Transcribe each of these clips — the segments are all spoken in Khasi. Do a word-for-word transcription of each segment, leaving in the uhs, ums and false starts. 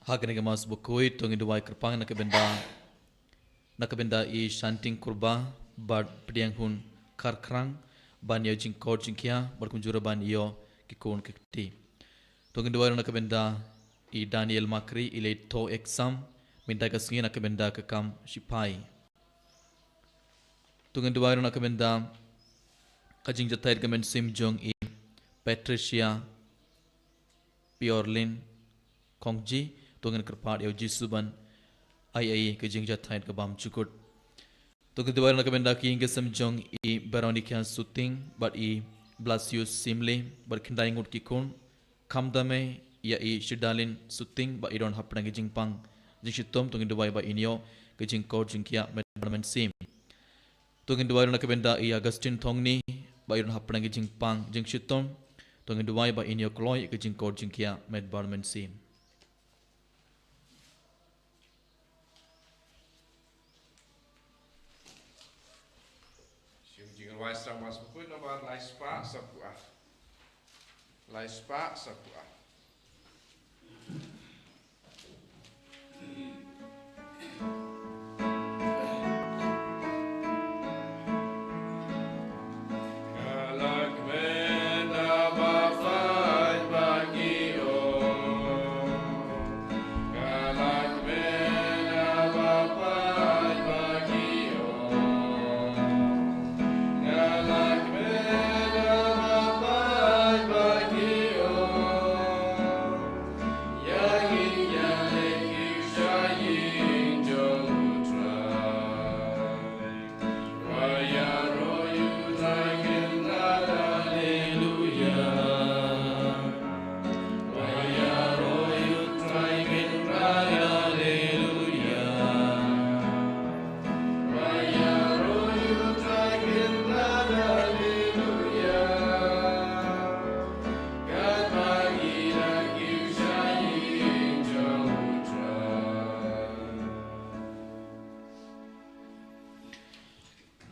Ha kane ka Mass bakhuid to ngin duwai kyrpang na ka bynda, na ka bynda i Shanting Kurba bad Pdiang Hun Kharkhrang ban ïa jingkor jingkhiah bad kumjuh ruh ban ïoh ki khun ki kti. To ngin duwai ruh na ka bynda i Daniel Makri, i leit thoh exam mynta ka sngi na ka bynda ka kam shipai. To ngin duwai ruh na ka bynda ka jingjahthait ka mynsiem jong i Patricia Piorlin Kongji. To ngin kyrpad ïa u Jisu ban ai ïa i ka jingjahthait ka bymjukut. To ngin duwai ruh na ka bynda ki ïing ki sem jong i Veronica Suting bad i Blasius Simli bad khyndai ngut ki khun. Khamtam eh ïa i Shidalin Suting ba i don hapdeng ka jingpang jingshitom. To ngin duwai ba in ïoh ka jingkor jingkhiah met bad mynsiem. To ngin duwai ruh na ka bynda i Augustine Thongni ba i don hapdeng ka jingpang jingshitom. To ngin duwai ba in ïoh kloi ka jingkor jingkhiah met bad mynsiem. Shim jingrwai sdang Mass bakhuid nombar lai spah saphew ar. Lai spah saphew ar.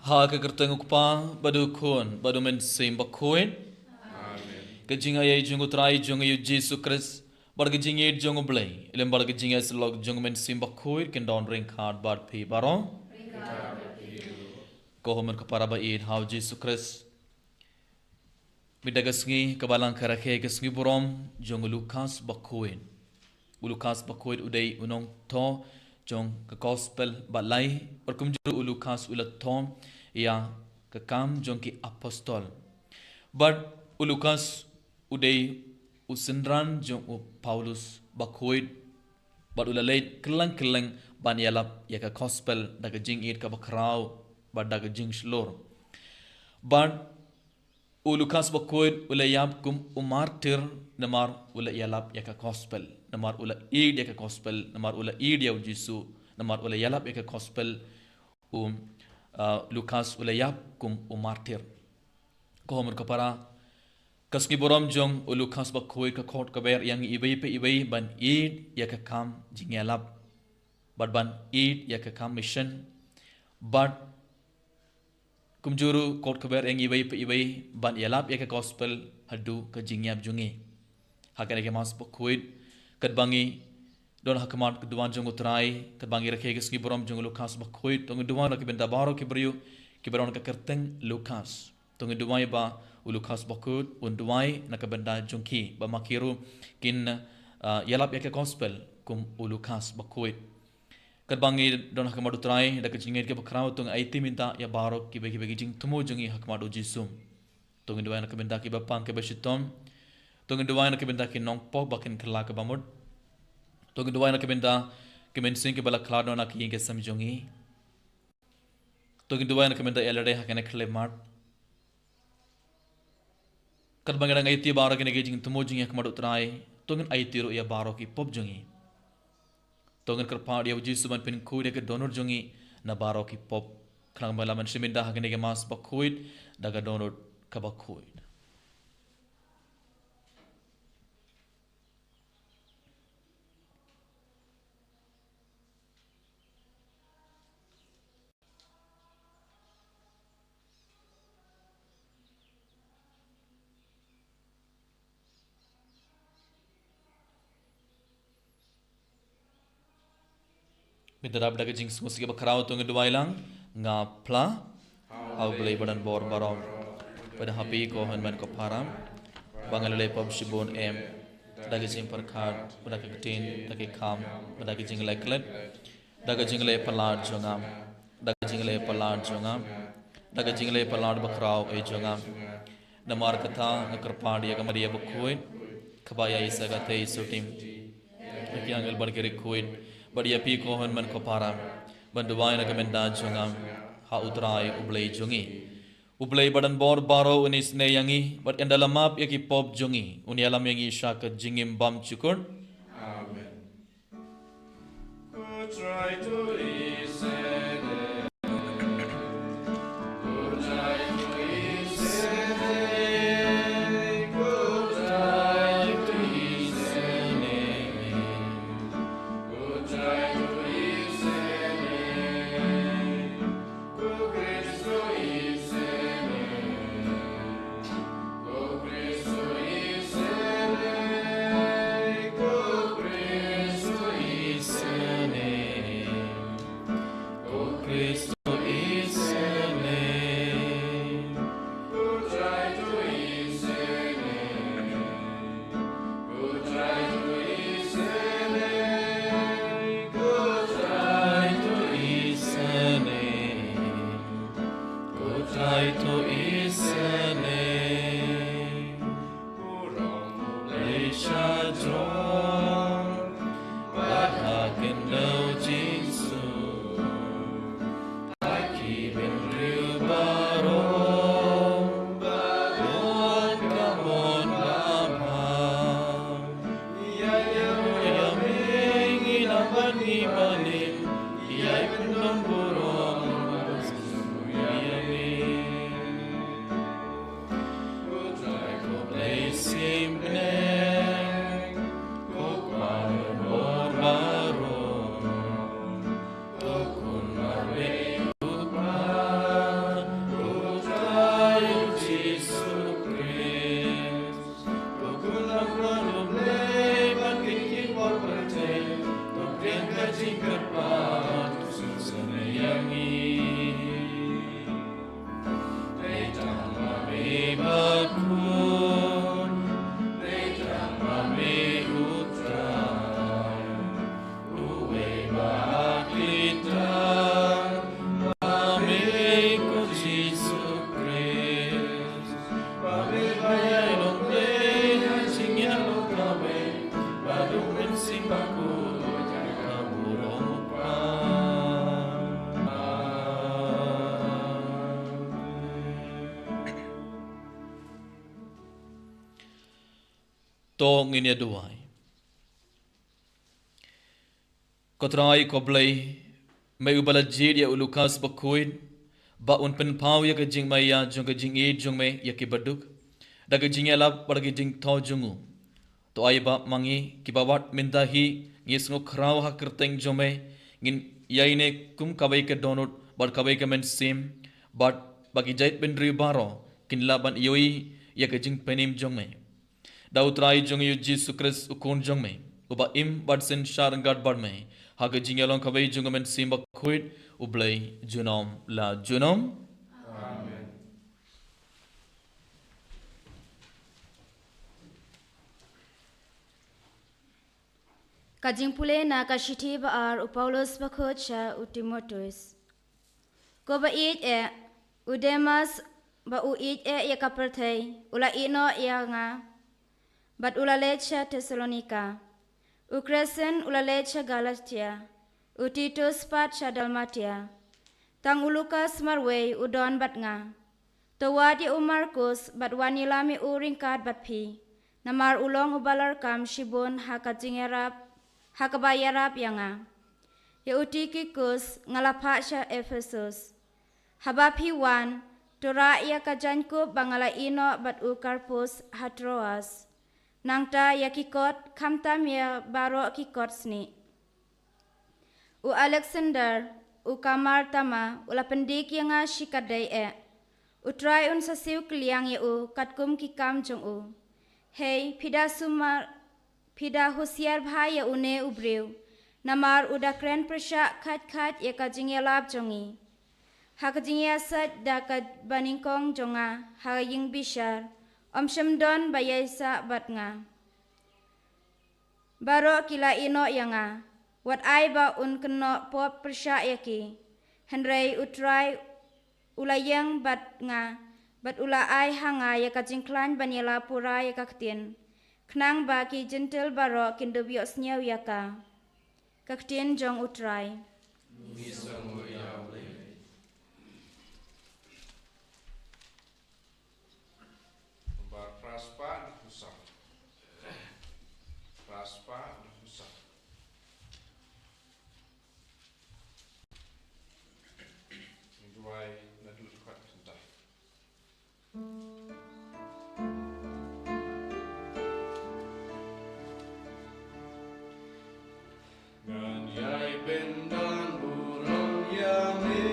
Ha ka kyrteng u Kpa bad u Khun bad u Mynsiem Bakhuid. Amen. Ka jingai ei jong u Trai jong ngi u Jisu Khrist bad ka jingïeit jong u Blei lem bad ka jingïasyllok jong u Mynsiem Bakhuid kin don ryngkat bad phi baroh. Ko hynmen ko para ba ïeit ha u Jisu Khrist. Mynta ka sngi kaba lang ka rakhe ka sngi burom jong u Lukas Bakhuid. U Lukas Bakhuid u dei u nongthoh jong ka Gospel ba lai, bad kumjuh ruh u Lukas u la thoh ïa ka Kam jong ki Apostol. Bad u Lukas u dei u synran jong u Paulus Bakhuid, bad u la leit kylleng kylleng ban ïalap ïa ka Gospel da ka jingïeit kaba khraw bad da ka jingshlur. Bad u Lukas Bakhuid u la ïap kum u martir namar u la ïalap ïa ka Gospel, namar u la ïeit ïa ka Gospel, namar u la ïeit ïa u Jisu, namar u la ïalap ïa ka Gospel. U, ah, Lukas u la ïap kum u martir. Ko hynmen ko para, ka sngi burom jong u Lukas Bakhuid ka khot ka ber ïa ngi iwei pa iwei ban ïeit ïa ka kam jingïalap bad ban ïeit ïa ka kam mission. Bad kumjuh ruh khot ka ber ïa ngi iwei pa iwei ban ïalap ïa ka Gospel haduh ka jingïap jong ngi. Ha kane ka Mass Bakhuid, katba ngi don ha khmat ka duwan jong u Trai, katba ngi rakhe ka sngi burom jong u Lukas Bakhuid, to ngin duwai na ka bynta baroh ki briew kiba don ka kyrteng Lukas. To ngin duwai ba u Lukas Bakhuid un duwai na ka bynta jong ki, ba ma ki ruh kin, ah, ïalap ïa ka Gospel kum u Lukas Bakhuid. Katba ngi don ha khmat u Trai da ka jingïeit kaba khraw, to ngin aiti mynta ïa baroh kiba, kiba ki jingthmu jong ngi ha khmat u Jisu. To ngin duwai na ka bynta kiba pang kiba shitom. To ngin duwai na ka bynta ki nongpop ba kin kylla kaba mut. To ngin duwai na ka bynta ki mynsiem kiba la khlad noh na ki ïing ki sem jong ngi. To ngin duwai na ka bynta ïa lade ha kane ka khyllipmat. Katba ngi dang aiti baroh kine ki jingthmu jong ngi ha khmat u Trai, to ngin aiti ruh ïa baroh ki pop jong ngi. To ngin kyrpad ïa u Jisu ban pynkhuid ïa ka dohnud jong ngi na baroh ki pop. Khnang ba la mynshwa mynta ha kane ka Mass Bakhuid da ka dohnud kaba khuid. Mynta da ka jingsngewsih bakhraw to ngin duwai lang. Nga phla ha U Blei ba don bor baroh, ba da ha phi ko hynmen ko para, ba nga la leh pop shibun em, da ka jingpyrkhat, ba da ka ktien, da ka kam, ba da ka jingleh klet, da ka jingleh palat jong nga, da ka jingleh palat jong nga, da ka jingleh palat bakhraw ei jong nga. Namar kata nga kyrpad ïa ka Maria bakhuid, kaba ïa i sa ka tei sutim, ïa ki angel bad ki riewkhuid, bad ïa phi ko hynmen ko para, ban duwai na ka bynta jong nga ha U Trai U Blei jong ngi. U Blei ba don bor baroh un isynei ïa ngi, bad ynda la map ïa ki pop jong ngi, un ïalam ïa ngi sha ka jingim bymjukut. Amen. To ngin ïa duwai. Ko Trai ko Blei, me uba la jied ïa u Lukas bakhuid ba un pynpaw ïa ka jingmaïa jong ka jingïeit jong me ïa ki baduk da ka jingïalap bad ka jingthaw jong u. To ai ba ma ngi kiba wat mynta hi ngi sngewkhraw ha kyrteng jong me, ngin ïaineh kum kawei ka dohnud bad kawei ka mynsiem, bad ba ki jaitbynriew baroh kin lah ban ïohi ïa ka jingpynim jong me. Da U Trai jong ngi U Jisu Khrist U Khun jong me, uba im bad synshar ryngkat bad me ha ka jingïalong kawei jong U Mynsiem Bakhuid, U Blei junom la junom. Amen. Ka jingpule na ka shithi ba ar u Paulus bakhuid sha u Timotheus. Ko ba ïeit eh, u Demas ba u ïeit eh ïa ka pyrthei, u la ïehnoh ïa nga, bad u la leit sha Thessalonika. U Kresens u la leit sha Galatia, u Titus pat sha Dalmatia. Tang u Lukas marwei u don bad nga. To wad ïa u Markus bad wan ïalam ïa u ryngkat bad phi, namar u long uba la rkam shibun ha ka jingïarap, ha kaba ïarap ïa nga. Ïa u Tikhikus nga la phah sha Ephesus. Haba phi wan, to rah ïa ka jaiñkup ba nga la ïehnoh bad u Karpus ha Troas. Nangta ïa ki kot, khamtam ïa baroh ki kot snieh. U Aleksander, u kamar tama, u la pyndik ïa nga shikatdei eh. U Trai un sa siew kylliang ïa u katkum ki kam jong u. Hei, phi da sumar, phi da husiar bha ïa une u briew, Namar u da kren pyrshah khat khat ïa ka jingïalap jong ngi. Ha ka jingïasait da kaba nyngkong jong nga ha ka ïing bishar, ym shym don ba ïaisah bad nga. Baroh ki la ïehnoh ïa nga, wat ai ba un kynnoh pop pyrshah ïa ki. Hynrei U Trai u la ïeng bad nga, bad u la ai ha nga ïa ka jingkhlaiñ ban ïalap pura ïa ka ktien, khnang ba ki Jentil baroh kin dup ïohsngew ïa ka. Ka ktien jong U Trai. Bar phra spah dkhot saw. Phra spah dkhot saw. Duwai naduh dkhot khyndai. Ngan ïai pyndonkam burom ïa me,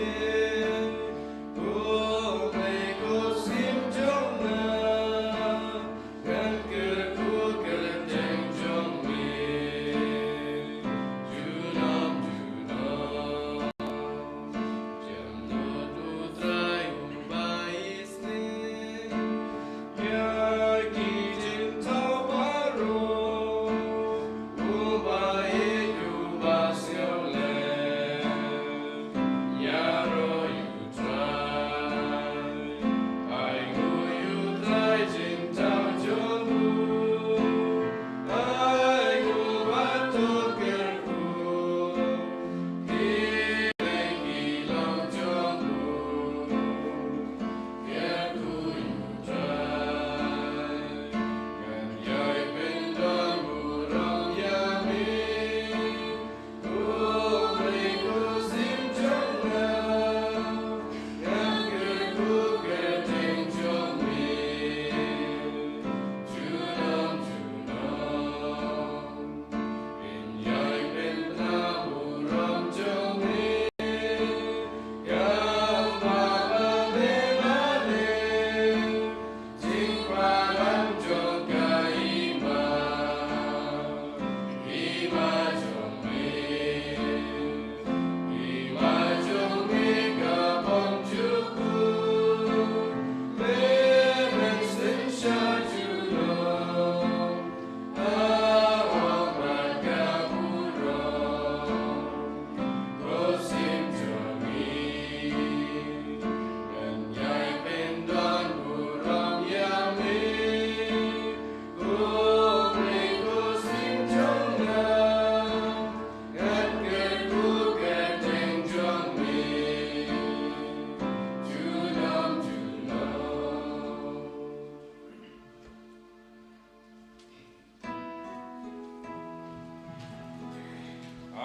ko Blei ko Syiem jong nga, ngan kyrkhu kyrteng jong me junom junom. Jong U Trai uba isnei ïa ki jingthaw baroh, uba ïeit uba sngewlem. Ïaroh ïa U Trai, ainguh ïa U Trai jingthaw jong u, ainguh bad to kyrkhu.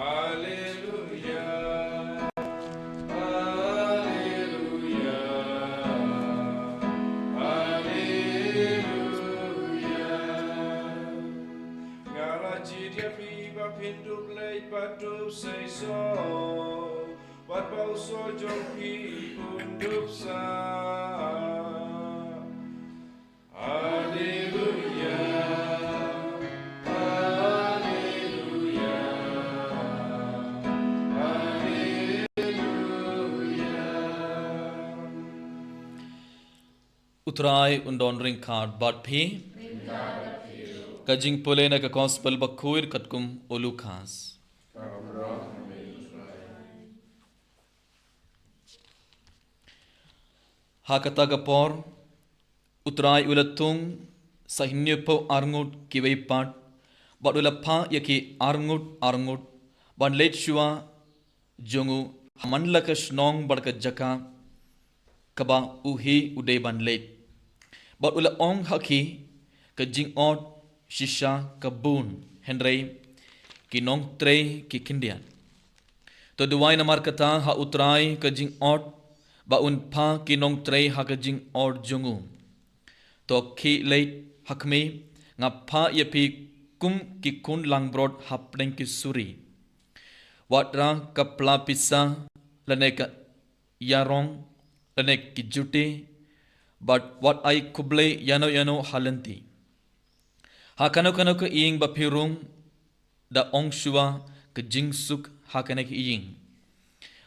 Alleluia, alleluia, alleluia. Nga la jied ïa phi ba phin dup leit bad dup seisoh, bad ba u soh jong phi un dup sah. Alleluia, alleluia, alleluia. U Trai un don ryngkat bad phi. Ka jingpule na ka Gospel bakhuid katkum u Lukas. Ha kata ka por, U Trai u la thung sa hynñiewphew arngut kiwei pat, bad u la phah ïa ki arngut arngut ban leit shuwa jong u ha man la ka shnong bad ka jaka kaba u hi u dei ban leit. Bad u la ong ha ki, ka jingot shisha ka bun, hynrei ki nongtrei ki khyndiat. To duwai namar kata ha U Trai ka jingot, ba un phah ki nongtrei ha ka jingot jong u. To khie leit ha khmih, nga phah ïa phi kum ki khun langbrot hapdeng ki suri. Wat rah ka pla pisa lane ka ïarong lane ki juti, bad wat ai khublei ïano ïano ha lynti. Ha kano kano ka ïing ba phi rung, da ong shuwa ka jingsuk ha kane ka ïing.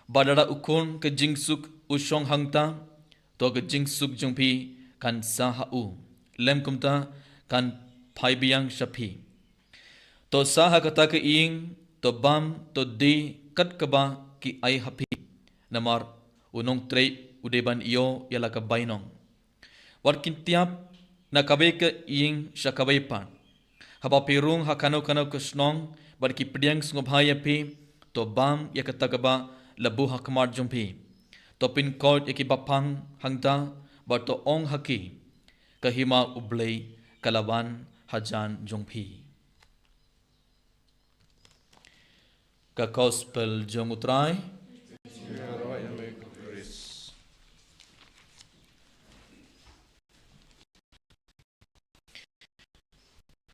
Bad lada u khun ka jingsuk u shong hangta, to ka jingsuk jong phi kan sah ha u. Lym kumta kan phai biang sha phi. To sah ha kata ka ïing, to bam, to die kat kaba ki ai ha phi. Namar u nongtrei u dei ban ïoh ïa la ka bainong. Wat kin tiap na kawei ka ïing sha kawei pat. Haba phi rung ha kano kano ka shnong bad ki pdiang sngewbha ïa phi, to bam ïa kata kaba la buh ha khmat jong phi. To pynkoit ïa ki baphang hangta bad to ong ha ki, ka hima U Blei ka la wan hajan jong phi. Ka Gospel jong U Trai.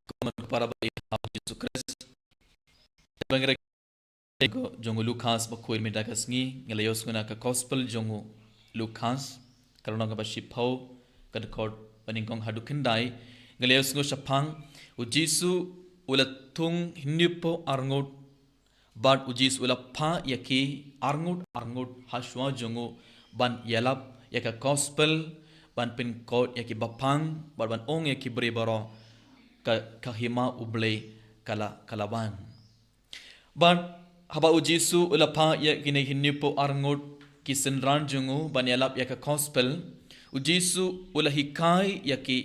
Ko mon ko para baieit ha U Jisu Khrist. Te ba ngi rek ko jong u Lukas ba khuid mynta ka sngi, ngi la ïohsngew na ka Gospel jong u Lukas, ka lynnong kaba shiphew, ka dkhot ba nyngkong haduh khyndai. Ngi la ïohsngew shaphang U Jisu u la thung hynñiewphew arngut, bad U Jisu u la phah ïa ki arngut arngut ha shuwa jong u ban ïalap ïa ka Gospel, ban pynkoit ïa ki baphang, bad ban ong ïa ki briew baroh ka, ka hima U Blei ka la, ka la wan. Bad haba U Jisu u la phah ïa kine hynñiewphew arngut ki synran jong u ban ïalap ïa ka Gospel, U Jisu u la hikai ïa ki,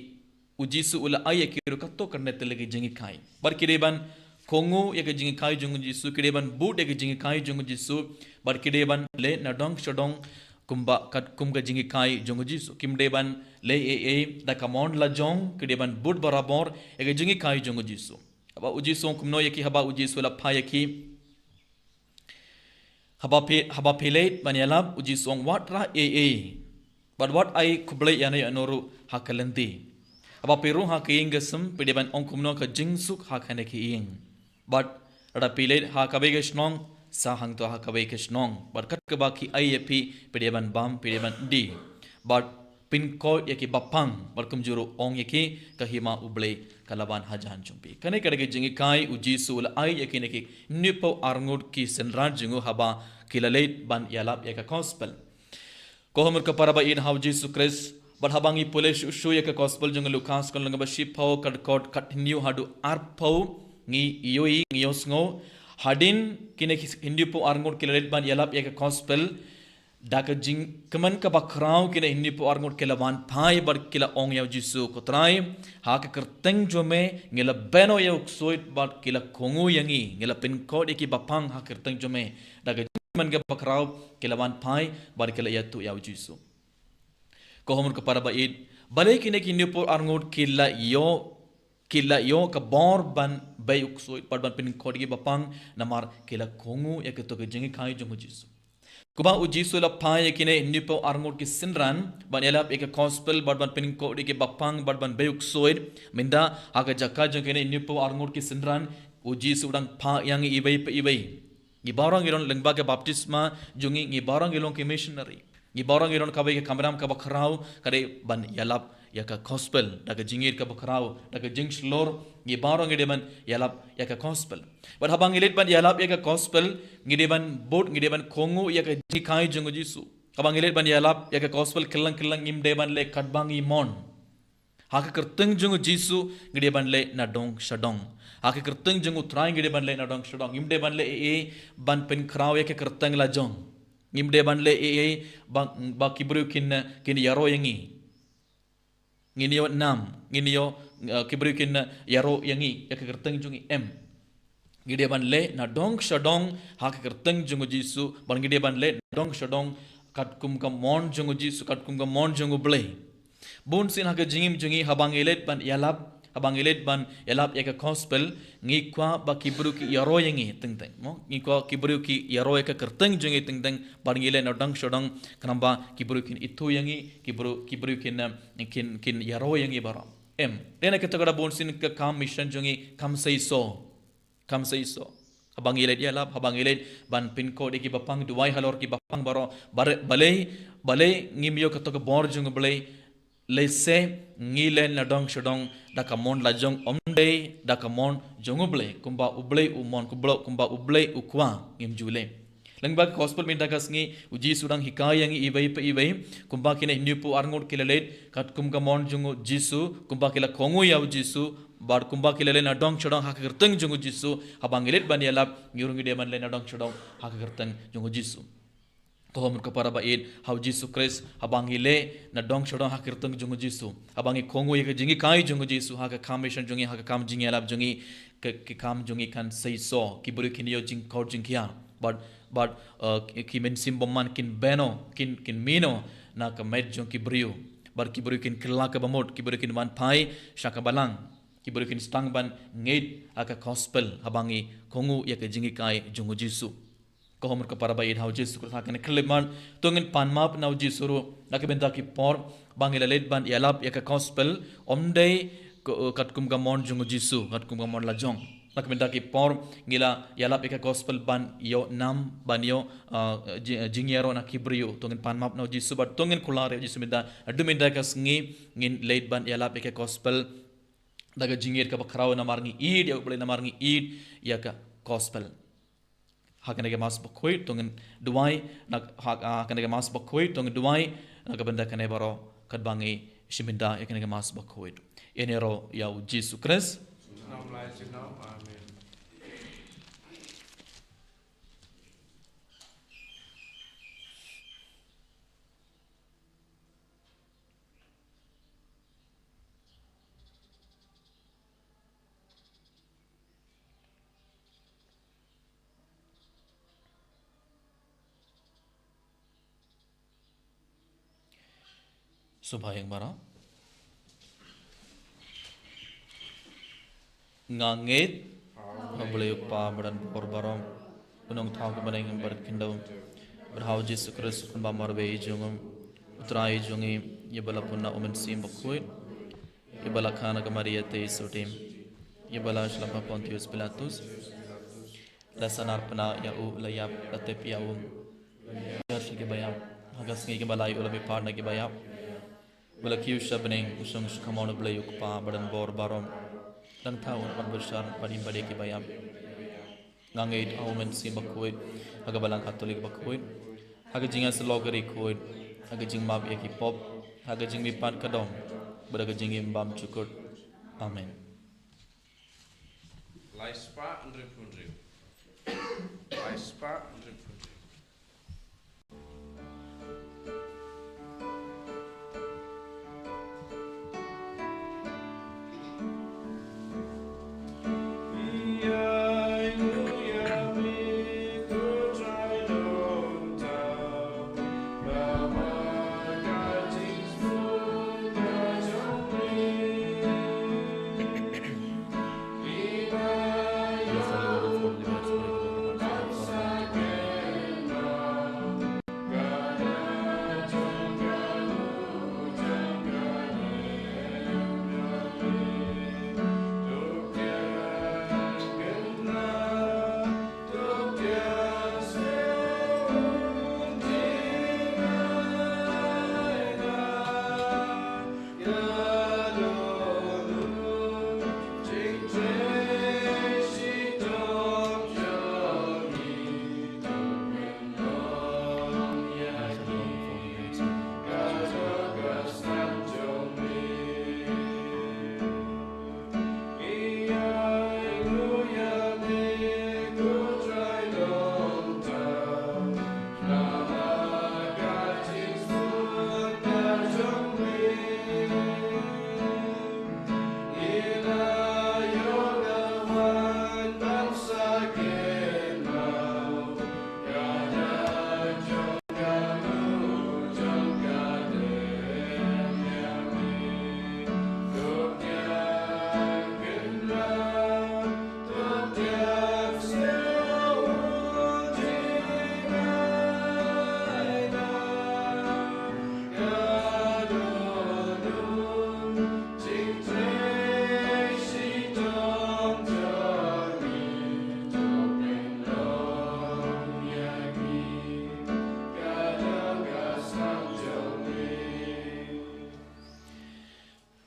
U Jisu u la ai ïa ki ruh katto katne tylli ki jinghikai. Bad ki dei ban kohnguh ïa ka jinghikai jong U Jisu, ki dei ban bud ïa ka jinghikai jong U Jisu, bad ki dei ban leh nadong shadong kumba katkum ka jinghikai jong U Jisu. Kim dei ban leh ei ei da ka mon lajong, ki dei ban bud barabor ïa ka jinghikai jong U Jisu. Haba U Jisu u ong kumno ïa ki, haba U Jisu u la phah ïa ki. Haba phi, haba phi leit ban ïalap, U Jisu u ong wat rah ei ei. Bad wat ai khublei ïano ïano ruh ha ka lynti. Haba phi rung ha ka ïing ka sem, phi dei ban ong kumno ka jingsuk ha kane ka ïing. Bad lada phi leit ha kawei ka shnong, sah hangto ha kawei ka shnong. Bad kat kaba ki ai ïa phi, phi dei ban bam, phi dei ban die. Bad pynkoit ïa ki baphang, bad kumjuh ruh ong ïa ki, ka hima U Blei ka la wan hajan jong phi. Kane ka dei ka jinghikai U Jisu u la ai ïa kine ki hynñiewphew arngut ki synran jong u haba ki la leit ban ïalap ïa ka Gospel. Ko hynmen ko para baieit ha U Jisu Khrist, bad haba ngi pule shuh shuh ïa ka Gospel jong u Lukas, ka lynnong kaba shiphew, ka dkhot khathynñiew haduh arphew, ngi ïohi, ngi ïohsngew, hadien kine ki hynñiewphew arngut ki la leit ban ïalap ïa ka Gospel, da ka jingkmen kaba khraw kine hynñiewphew arngut ki la wan phai bad ki la ong ïa U Jisu, ko Trai, ha ka kyrteng jong me ngi la beh noh ïa u ksuid bad ki la kohnguh ïa ngi, ngi la pynkoit ïa ki baphang ha ka kyrteng jong me. Da ka jingkmen kaba khraw ki la wan phai bad ki la ïathuh ïa U Jisu. Ko hynmen ko para baieit, balei kine ki hynñiewphew arngut ki la ïoh, ki la ïoh ka bor ban beh u ksuid bad ban pynkoit ïa ki baphang, namar ki la kohnguh ïa kato ka jinghikai jong U Jisu. Kumba U Jisu u la phah ïa kine hynñiewphew arngut ki synran ban ïalap ïa ka Gospel bad ban pynkoit ïa ki baphang bad ban beh u ksuid, mynta ha ka jaka jong kine hynñiewphew arngut ki synran, U Jisu u dang phah ïa ngi iwei pa iwei. Ngi baroh ngi don lyngba ka baptisma jong ngi, ngi baroh ngi long ki missionary. Ngi baroh ngi don kawei ka kamram kaba khraw, ka dei ban ïalap ïa ka Gospel da ka jingïeit kaba khraw, da ka jingshlur, ngi baroh ngi dei ban ïalap ïa ka Gospel. Bad haba ngi leit ban ïalap ïa ka Gospel, ngi dei ban bud, ngi dei ban kohnguh ïa ka jinghikai jong U Jisu. Haba ngi leit ban ïalap ïa ka Gospel kyllang kyllang, ngim dei ban leh katba ngi mon. Ha ka kyrteng jong U Jisu ngi dei ban leh nadong shadong. Ha ka kyrteng jong U Trai ngi dei ban leh nadong shadong. Ngim dei ban leh ei ei ban pynkhraw ïa ka kyrteng lajong. Ngim dei ban leh ei ei ba, ba ki briew kin, kin ïaroh ïa ngi. Ngin ïoh nam, ngin ïoh, eh, ki briew kin, eh, ïaroh ïa ngi ïa ka kyrteng jong ngi, em. Ngi dei ban leh nadong shadong ha ka kyrteng jong U Jisu, bad ngi dei ban leh nadong shadong katkum ka mon jong U Jisu, katkum ka mon jong U Blei. Bun sien ha ka jingim jong ngi haba ngi leit ban ïalap, haba ngi leit ban ïalap ïa ka Gospel, ngi kwah ba ki briew ki ïaroh ïa ngi teng teng, mo? Ngi kwah ki briew ki ïaroh ïa ka kyrteng jong ngi teng teng, bad ngi leh nadong shadong khnang ba ki briew kin ithuh ïa ngi, ki briew, ki briew kin, eh, kin, kin ïaroh ïa ngi baroh. Em, dei na kata ka daw bun sien ka kam mission jong ngi kam seisoh. Kam seisoh. Haba ngi leit ïalap, haba ngi leit ban pynkoit ïa ki baphang, duwai halor ki baphang baroh. Bare-, balei, balei ngim ïoh kato ka bor jong U Blei. Lehse ngi leh nadong shadong da ka mon la jong, ym dei da ka mon jong U Blei, kumba U Blei u mon, kumba, kumba U Blei u kwah, ngim ju leh. Lyngba ka gospel mynta ka sngi, U Jisu dang hikai ïa ngi iwei pa iwei, kumba kine hynñiewphew ar ngut ki la leit katkum ka mon jong U Jisu, kumba ki la kohnguh ïa U Jisu, bad kumba ki la leh nadong shadong ha ka kyrteng jong U Jisu. Haba ngi leit ban ïalap, ngi ruh ngi dei ban leh nadong shadong ha ka kyrteng jong U Jisu. Ko hynmen ko para ba ïeit ha U Jisu Khrist, haba ngi leh nadong shadong ha ka kyrteng jong U Jisu, haba ngi kohnguh ïa ka jinghikai jong U Jisu ha ka kam mission jong ngi, ha ka kam jingïalap jong ngi, ka, ka kam jong ngi kan seisoh. Ki briew kin ïoh jingkor jingkhiah. Bad, bad, uh, ki, ki mynsiem bymman kin beh noh, kin, kin mih noh na ka met jong ki briew. Bad ki briew kin kylla ka bamut, ki briew kin wan phai sha ka balang. Ki briew kin sdang ban ngeit ha ka gospel haba ngi kohnguh ïa ka jinghikai jong U Jisu. Ko hynmen ko para ba ïeit ha U Jisu Khrist, ha kane ka khyllipmat to ngin pan map na U Jisu ruh na ka bynta ki por ba ngi la leit ban ïalap ïa ka gospel, ym dei ko, katkum ka mon jong U Jisu, katkum ka mon la jong. Na ka bynta ki por ngi la ïalap ïa ka gospel ban ïoh nam, ban ïoh, ah, ji-, jingïaroh na ki briew. To ngin pan map na U Jisu bad to ngin kular ïa U Jisu mynta, naduh mynta ka sngi ngin leit ban ïalap ïa ka gospel da ka jingïeit kaba khraw namar ngi ïeit ïa U Blei, namar ngi ïeit ïa ka gospel. Ha kane ka Mass bakhuid to ngin duwai, na, ha, ha kane ka Mass bakhuid to ngin duwai na ka bynta kane baroh katba ngi shim bynta ïa kane ka Mass bakhuid. Ïa kane ruh ïa U Jisu Khrist. Amen. Sngewbha ïa ngi baroh. Nga ngeit ha U Blei U Kpa ba don bor baroh, U Nongthaw ka bneng bad ka khyndew, bad ha U Jisu Khrist U Khun ba marwei jong U, U Trai jong ngi, ïa ba la pun na U Mynsiem Bakhuid, ïa ba la kha na ka Maria Theisotti, ïa ba la shlam ha Pontius Pilatus, la sahnarphna ïa U, la ïap, la tep ïa U, la ïar sha ki baïap, ha ka sngi kaba lai U la mihpat na ki baïap, U la kiew sha bneng, U shong sha kamon U Blei U Kpa ba don bor baroh. Dang thaw Un ban bishar bad im pat ïa ki baïap. Nga ngeit ha U Mynsiem Bakhuid, ha ka Balang Katholik bakhuid, ha ka jingïasyllok ka ri khuid, ha ka jingmap ïa ki pop, ha ka jingmihpat ka dong, bad ha ka jingim bymjukut. Amen. Lai spah hynriewphew hynriew. Lai spah hynriewphew hynriew.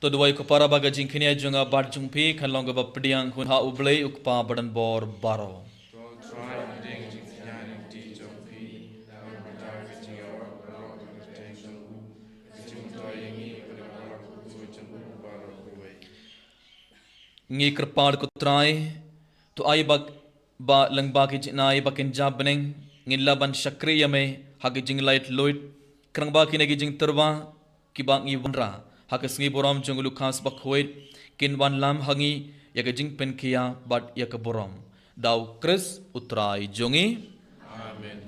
To duwai ko para ba ka jingkñia jong nga bad jong phi kan long kaba pdiang hun ha U Blei U Kpa badonbor baroh. Ngi kyrpad ko Trai, to ai ba, ba lyngba ki jingai ba kynja bneng, ngin lah ban shakri ïa me ha ki jinglait luid, khnang ba kine ki jingtyrwa kiba ngi wanrah ha ka sngi burom jong u Lukas Bakhuid kin wanlam ha ngi ïa ka jingpynkhiah bad ïa ka burom. Da U Khrist U Trai jong ngi. Amen.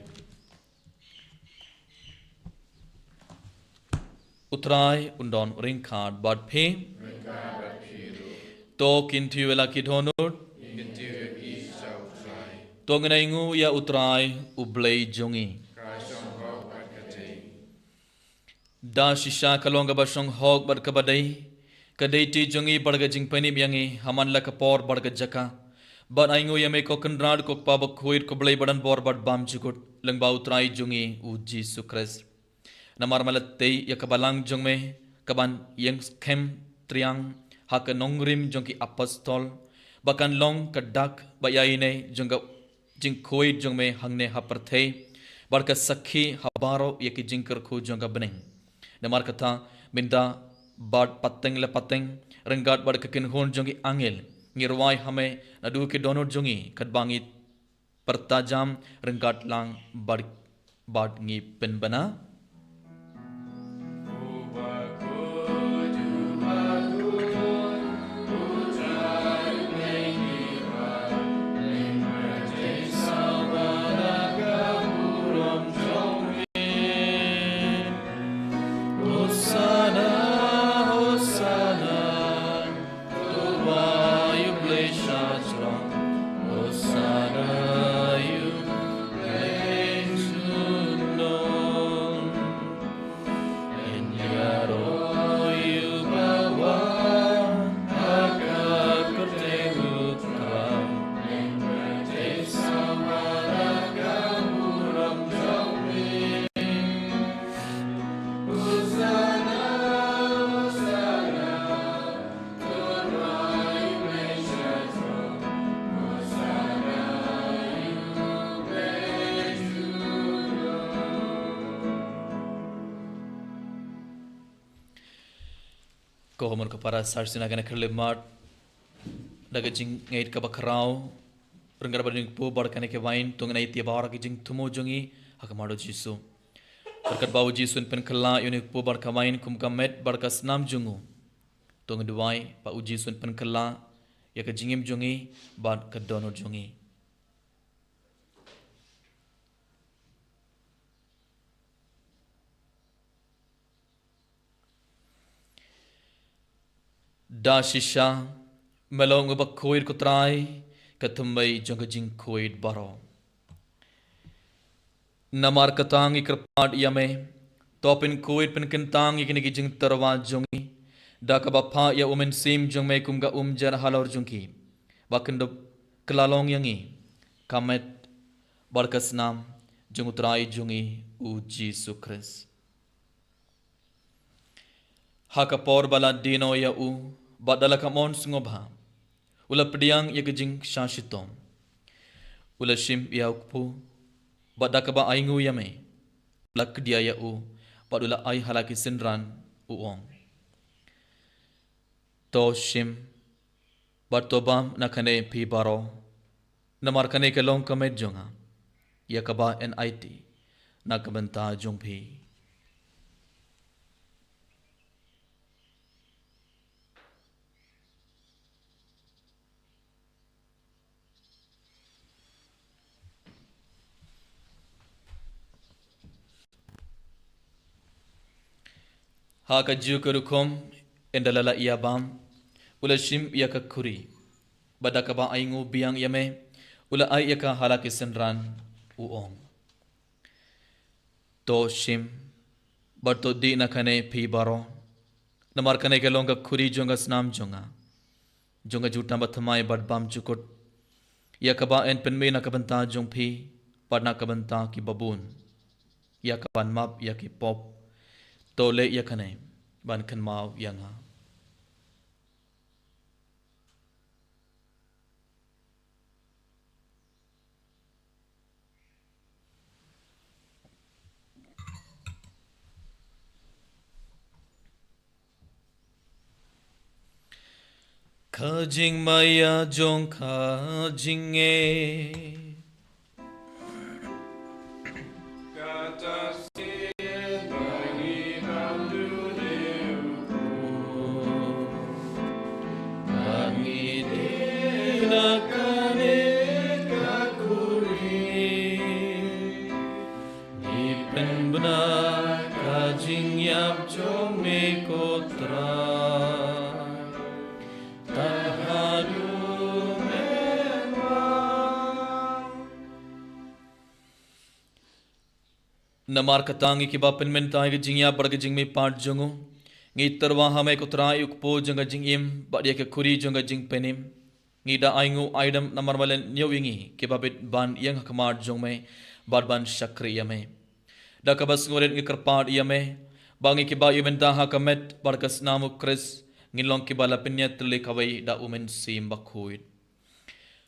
U Trai un don ryngkat bad phi. To kin thiew ïa la ki dohnud. To ngin ai nguh ïa U Trai U Blei jong ngi. Da shisha ka long kaba shong hok bad kaba dei ka dei ti jong ngi bad ka jingpynïap ïa ngi ha man la ka por bad ka jaka. Bad ai nguh ïa me ko Kynrad ko Kpa Bakhuid ko Blei badonbor bad bymjukut lyngba U Trai jong ngi U Jisu Khrist. Namar me la tei ïa ka balang jong me kaban ïeng skhem triang ha ka nongrim jong ki apostol ba kan long ka dak ba ïaineh jong ka jingkhuid jong me hangne ha pyrthei bad ka sakhi ha baroh ïa ki jingkyrkhu jong ka bneng. Namar kata mynta bad pateng la pateng ryngkat bad ka kynhun jong ki angel ngi rwai ha me naduh ki dohnud jong ngi katba ngi pyrta jam ryngkat lang bad, bad ngi pynbna. Hosanna, Hosanna, to ba ïa U Blei sha jrong. Hosanna ïa U Blei junom. Yn ïaroh ïa u bawan ha ka kyrteng U Trai. Yn pynjah sawa la ka burom jong me. Ko hynmen ko para, sa shisien ha kane ka khyllipmat da ka jingngeit kaba khraw, ryngkat bad une u kpu bad kane ka wain, to ngin ai ïa baroh ki jingthmu jong ngi ha khmat U Jisu. Bad katba U Jisu un pynkylla ïa une u kpu bad ka wain kum ka met bad ka snam jong u, to ngin duwai ba U Jisu un pynkylla ïa ka jingim jong ngi bad ka dohnud jong ngi. Da shisha me long uba khuid, ko Trai, ka thymmei jong ka jingkhuid baroh. Namar kata ngi kyrpad ïa me, to pynkhuid pynkyntang ïa kine ki jingtyrwa jong ngi da kaba phah ïa U Mynsiem jong me kum ka umjar halor jong ki, ba kin dup kylla long ïa ngi ka met bad ka snam jong U Trai jong ngi U Jisu Khrist. Ha ka por ba la die noh ïa u bad da la kam mon sngewbha, u la pdiang ïa ka jingshah shitom. U la shim ïa u kpu bad da kaba ainguh ïa me, u la kdia ïa u bad u la ai ha la ki synran, u ong: To shim bad to bam na kane phi baroh, namar kane ka long ka met jong nga, ïa kaba yn aiti na ka bynta jong phi. Ha kajuh ka rukom, ynda la lah ïa bam, u la shim ïa ka khuri bad da kaba ainguh biang ïa me, u la ai ïa ka ha la ki synran, u ong: To shim bad to dih na kane phi baroh, namar kane ka long ka khuri jong ka snam jong nga, jong ka jutang bathymmai bad bymjukut, ïa kaba yn pynmih na ka bynta jong phi bad na ka bynta ki babun, ïa kaban map ïa ki pop. To leh ïa kane ban kynmaw ïa nga. Ka jingmaïa jong ka jingngeit. Kata sien ba ngi dang dune u Trai, ba ngi dei na kane ka khuri. Ngi pynbna ka jingïap jong me ko Trai. Tang haduh mynta. Namar kata ngi kiba pynmynta ïa ka jingïap bad ka jingmihpat jong u, ngi tyrwa ha me ko Trai u kpu jong ka jingim bad ïa ka khuri jong ka jingpynim. Ngi da ainguh aidam namar ba la ñiew ïa ngi kiba bit ban ïeng ha khmat jong me bad ban shakri ïa me. Da kaba sngewrit ngi kyrpad ïa me ba ngi kiba ïa mynta ha ka met bad ka snam u Khrist ngin long kiba la pynïatylli kawei da u Mynsiem Bakhuid.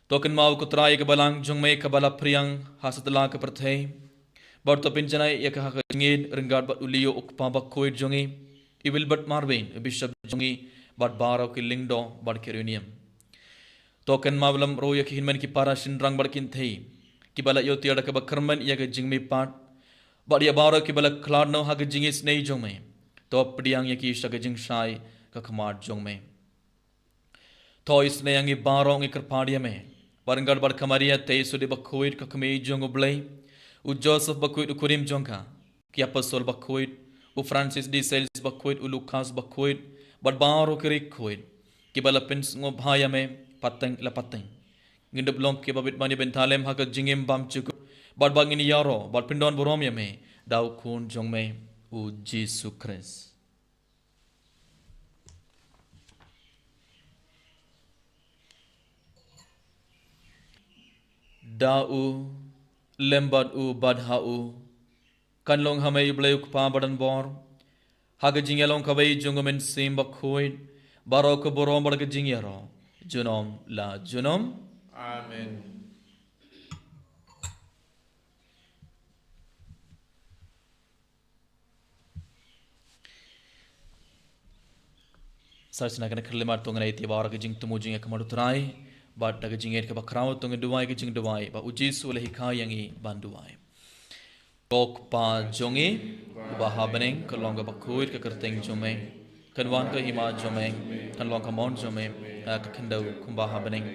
To kynmaw ko Trai ïa ka balang jong me kaba la phriang ha satlak ka pyrthei. Bad to pynjanai ïa ka ha ka jingngeit ryngkat bad u Leo u Kpa Bakhuid jong ngi, i Wilbert Marweiñ u Bishop jong ngi, bad baroh ki lyngdoh bad ki riewniam. To kynmaw lem ruh ïa ki hynmen ki para shynrang bad kynthei kiba la ïoh tiar da kaba kyrmen ïa ka jingmihpat bad ïa baroh kiba la khlad noh ha ka jingisynei jong me. To pdiang ïa ki sha ka jingshai ka khmat jong me. To isynei ïa ngi baroh ngi kyrpad ïa me, bad ryngkat bad ka Maria Theisotti Bakhuid ka kmie jong u Blei, u Joseph Bakhuid u kurim jong ka, ki apostol bakhuid, u Francis de Sales Bakhuid, u Lukas Bakhuid, bad baroh ki riewkhuid kiba la pynsngewbha ïa me pateng la pateng. Ngin dup long kiba bit ban ïa bynta lem ha ka jingim bymjukut bad ba ngin ïaroh bad pyndonburom ïa me da u Khun jong me u Jisu Khrist. Da u, lem bad u, bad ha u, kan long ha me U Blei U Kpa baroh, ha ka jingïalong kawei jong u Mynsiem Bakhuid, baroh ka burom bad ka jingïaroh junom la junom. Amen. Sa shisha kane ka khyllipmat to ngin ïa ïa baroh ka jingthmu jingïakhmat u Trai, bad da ka jingngeit kaba khraw to ngin duwai ka jingduwai ba u Jisu u la hikai ïa ngi ban duwai. Ko Kpa jong ngi uba ha bneng, kan long kaba khuid ka kyrteng jong me, kan wan ka hima jong me, kan long ka mon jong me ha ka khyndew kumba ha bneng.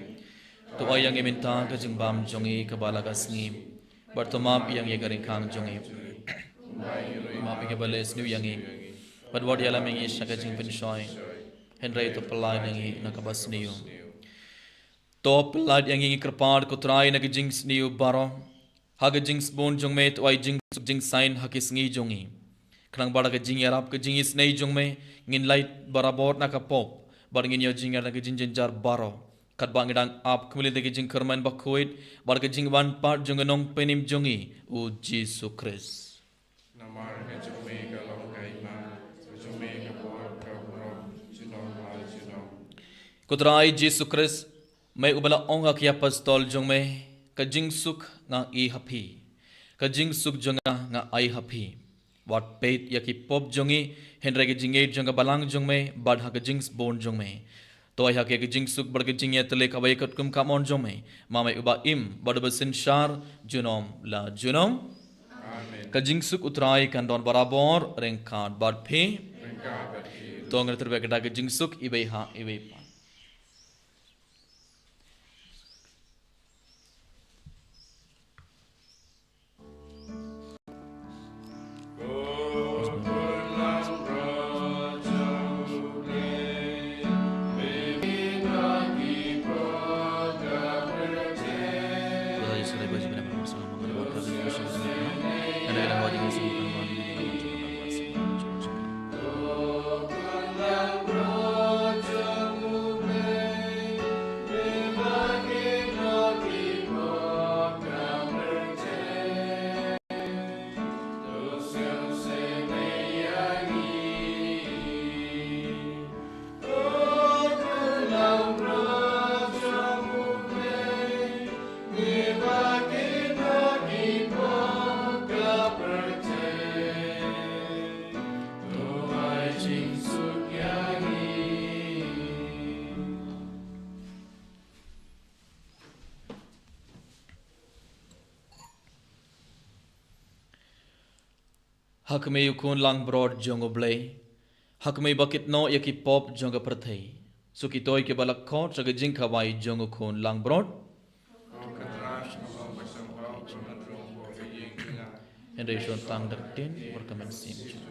To ai ïa ngi mynta ka jingbam jong ngi kaba la ka sngi. Bad to map ïa ngi ka ryngkang jong ngi, map ïa ngi ba la sniew ïa ngi. Bad wat ïalam ïa ngi sha ka jingpynshoi, hynrei to pyllait ïa ngi na kaba sniew. To pyllait ïa ngi, ngi kyrpad ko Trai, na ka jingsniew baroh. Ha ka jingsbun jong me to ai jingsuk jingsaiñ ha ki sngi jong ngi. Khnang ba da ka jingïarap ka jingisynei jong me ngin lait barabor na ka pop, bad ngin ïoh jingïarap na ka jingjynjar baroh. Katba ngi dang ap kumne da ka jingkyrmen bakhuid bad ka jingwan pat jong u Nongpynim jong ngi u Jisu Khrist. Namar ka jong me ka long ka hima, ka jong me ka por, ka burom junom la junom. Ko Trai Jisu Khrist, me uba la ong ha ki apostol jong me, ka jingsuk nga ai ha phi, ka jingsuk jong nga nga ai ha phi. Wat peit ïa ki pop jong ngi, hynrei ka jingngeit jong ka balang jong me bad ha ka jingsbun jong me. To ai ha ki ka jingsuk bad ka jingïatylli kaba ïa katkum ka mon jong me, ma me uba im bad uba synshar junom la junom. Amen. Ka jingsuk u Trai kan don barabor ryngkat bad phi. Ryngkat bad phi. To ngin ïatylli bad ka jingsuk iwei ha iwei pat. Ha khmih u Khun langbrot jong U Blei. Ha khmih ba kit noh ïa ki pop jong ka pyrthei. Sa kito kiba la khot sha ka jingkhawai jong u Khun langbrot. Hynrei shon tang da ka ktien bad ka mynsiem.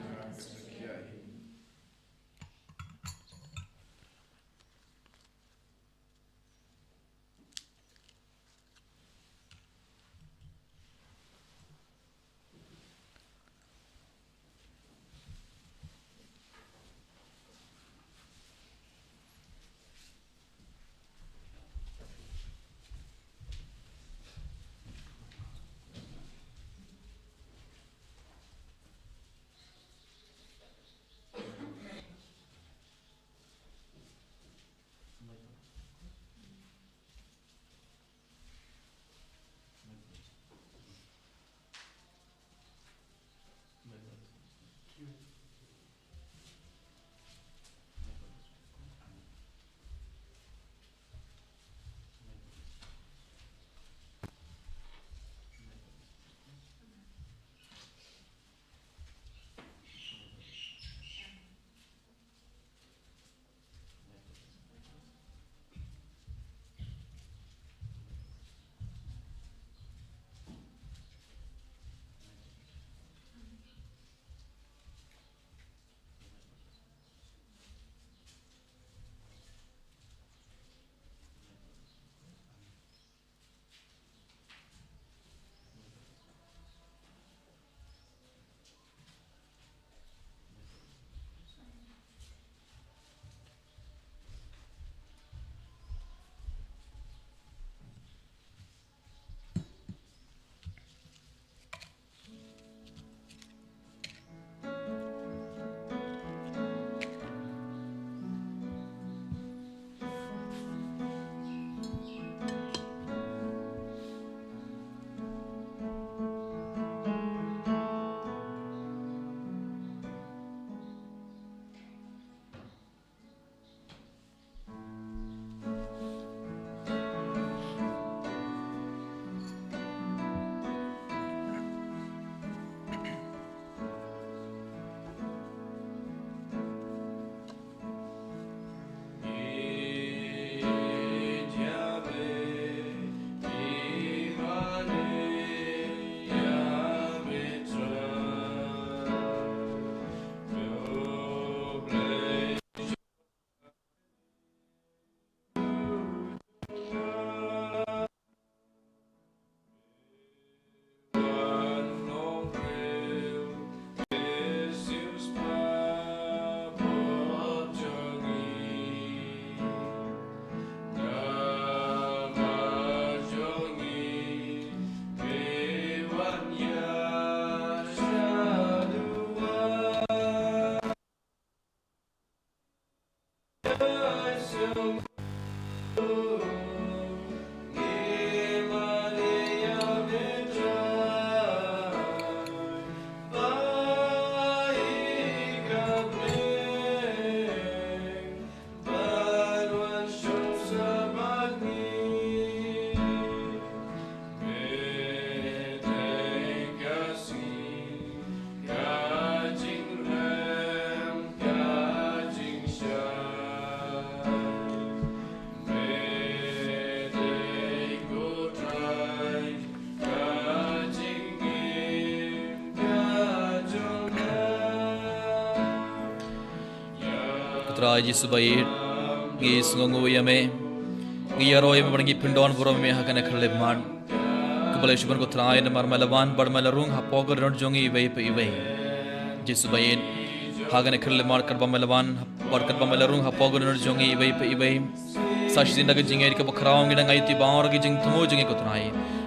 Ko Trai Jisu ba ïeit, ngi sngewnguh ïa me. Ngi ïaroh ïa me bad ngi pyndonburom ïa me ha kane ka khyllipmat kaba la shu bun, ko Trai, namar me la wan bad me la rung hapoh ka dohnud jong ngi iwei pa iwei. Jisu ba ïeit, ha kane ka khyllipmat katba me la wan bad katba me la rung hapoh ka dohnud jong ngi iwei pa iwei, sa shisien da ka jingïeit kaba khraw ngi dang aiti baroh ki jingthmu jong ngi, ko Trai,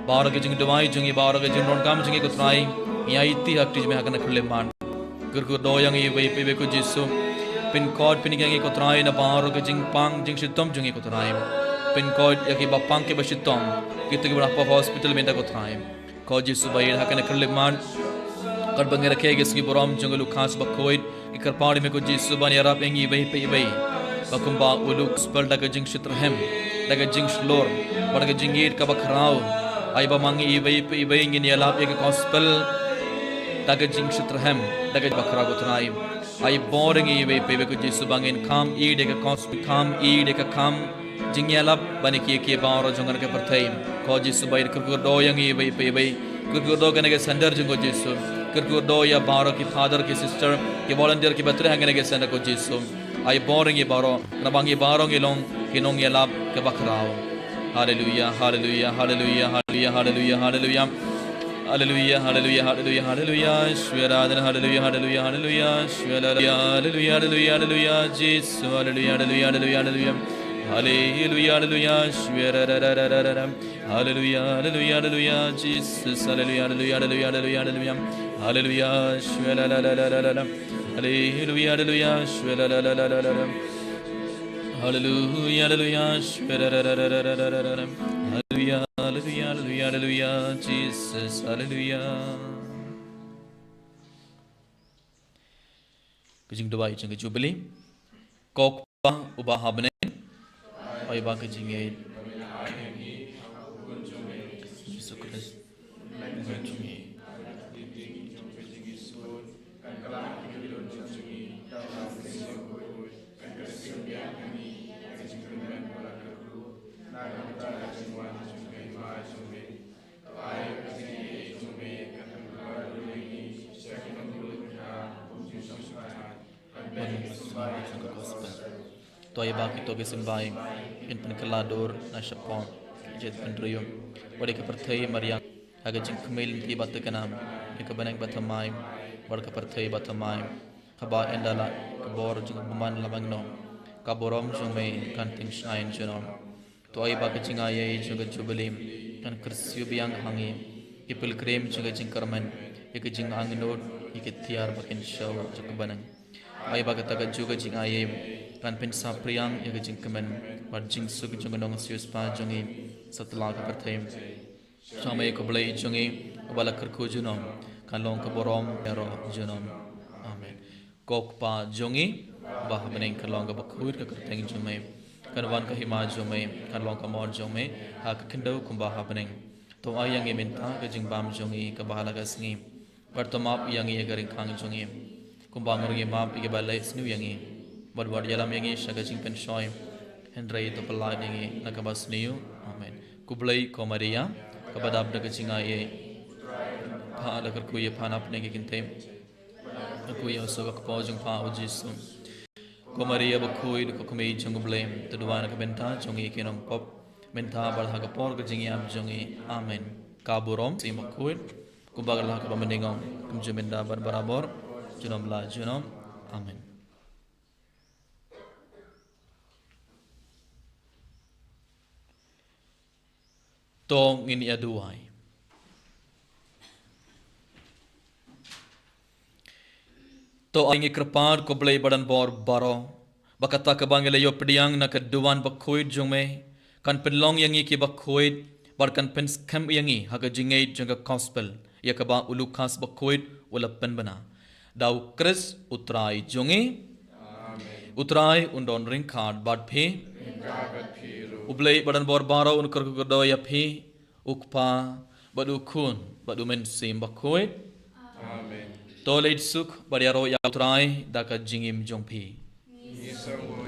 baroh ki jingduwai jong ngi, baroh ki jingdonkam jong ngi, ko Trai. Ngi aiti ha kti jong me ha kane ka khyllipmat. Kyrkhu da ïa ngi iwei pa iwei, ko Jisu. Pynkoit pynïeng ïa ngi, ko Trai, na baroh ki jingpang jingshitom jong ngi, ko Trai. Pynkoit ïa kiba pang kiba shitom, kito kiba na hapoh hospital mynta, ko Trai. Ko Jisu ba ïeit, ha kane ka khyllipmat katba ngi rakhe ïa ki sngi burom jong u Lukas Bakhuid, ngi kyrpad ïa me, ko Jisu, ban ïarap ïa ngi iwei pa iwei, ba kumba u Lukas u gospel da ka jingshitrhem, da ka jingshlur bad da ka jingïeit kaba khraw, ai ba ma ngi iwei pa iwei ngin ïalap ïa ka gospel da ka jingshitrhem, da ka bakhraw, ko Trai. Ai bor ïa ngi iwei pa iwei, ko Jisu, ba ngin kham ïeit ïa ka kos, kham ïeit ïa ka kam jingïalap ban ïa ki, ïa ki baroh jong kane ka pyrthei. Ko Jisu, ba ïa kyrkhu kyrdoh ïa ngi iwei pa iwei. Kyrkhu kyrdoh kane ka center jong, ko Jisu. Kyrkhu kyrdoh ïa baroh ki father, ki sister, ki volunteer kiba trei ha kane ka center, ko Jisu. Ai bor ïa ngi baroh, namar ba ngi baroh ngi long ki nongïalap kiba khraw. Haleluia, haleluia, haleluia, haleluia, haleluia, haleluia. Haleluia, haleluia, haleluia, haleluia. Shwera dan, haleluia, haleluia, haleluia. Shwera, haleluia, haleluia, haleluia, Jisu. Haleluia, haleluia, haleluia, haleluia. Haleluia, haleluia. Shwera, da, da, da, da, da, da. Haleluia, haleluia, haleluia, Jesus. Haleluia, haleluia, haleluia, haleluia, haleluia. Haleluia, shwela, la, la, la, la, la, la. Haleluia, haleluia, shwela, la, la, la, la, la, la. Haleluia, haleluia, shwela, la, la, la, la, la, la, la, la. Haleluia, haleluia, haleluia, haleluia, Jesus. Haleluia. Ka jingduwai jong ka Jubili. Ko Kpa uba ha bneng, ai ba ka jingïeit Jisu Khrist, to ai ba kito ki symbai kin pynkylla dur na shapoh ki jait bynriew. Wat ïa ka pyrthei mariang ha ka jingkmie lynti ba thikna, ïa ka bneng ba thymmai, wat ka pyrthei ba thymmai. Haba ynda la ka bor jong ka bymman la bangno, ka burom jong me kan tyngshaiñ junom. To ai ba ka jingaiei jong ka Jubili kan kyrsiew biang ha ngi, ki pilgrim jong ka jingkyrmen, ïa ka jingangnud, ïa ki tiar ba kynshew jong ka bneng. Ai ba kata kajuh ka jingaiei kan pynsaphriang ïa ka jingkmen bad jingsuk jong ka nongsiewspah jong ngi satlak ka pyrthei. Sha me ko Blei jong ngi, uba la kyrkhu junom, kan long ka burom ïaroh junom. Amen. Ko Kpa jong ngi uba ha bneng, kan long kaba khuid ka kyrteng jong me. Kan wan ka hima jong me, kan long ka mon jong me ha ka khyndew kumba ha bneng. To ai ïa ngi mynta ka jingbam jong ngi kaba ha la ka sngi. Bad to map ïa ngi ïa ka ryngkang jong ngi, kumba ngi ruh ngi map ïa kiba leh sniew ïa ngi. Bad wat ïalam ïa ngi sha ka jingpynshoi, hynrei to pyllait ïa ngi na kaba sniew. Amen. Ko Blei, ko Maria kaba dap da ka jingaiei, pha la kyrkhu ïa pha na pdeng ki kynthei, kyrkhu ïa u suk ka kpoh jong pha, u Jisu. Ko Maria bakhuid, ko Kmie jong u Blei, to duwai na ka bynta jong ngi ki nongpop, mynta bad ha ka por ka jingïap jong ngi. Amen. Ka burom Mynsiem Bakhuid, kumba ka la ha kaba mynnyngkong, kumjuh mynta bad barabor, junom la junom. Amen. To ngin ïa duwai. To ai ngi kyrpad, ko Blei ba don bor baroh, ba kata kaba ngi la ïoh pdiang na ka duwan bakhuid jong me kan pynlong ïa ngi kiba khuid, bad kan pynskhem ïa ngi ha ka jingngeit jong ka gospel, ïa kaba u Lukas bakhuid u la pynbna. Da u Khrist u Trai jong ngi. Amen. U Trai un don ryngkat bad phi. Ryngkat bad phi ruh. U Blei ba don bor baroh un kyrkhu kyrdoh ïa phi, u Kpa, bad u Khun, bad u Mynsiem Bakhuid. Amen. To leit suk bad ïaroh ïa u Trai da ka jingim jong phi. Ngi sngewbha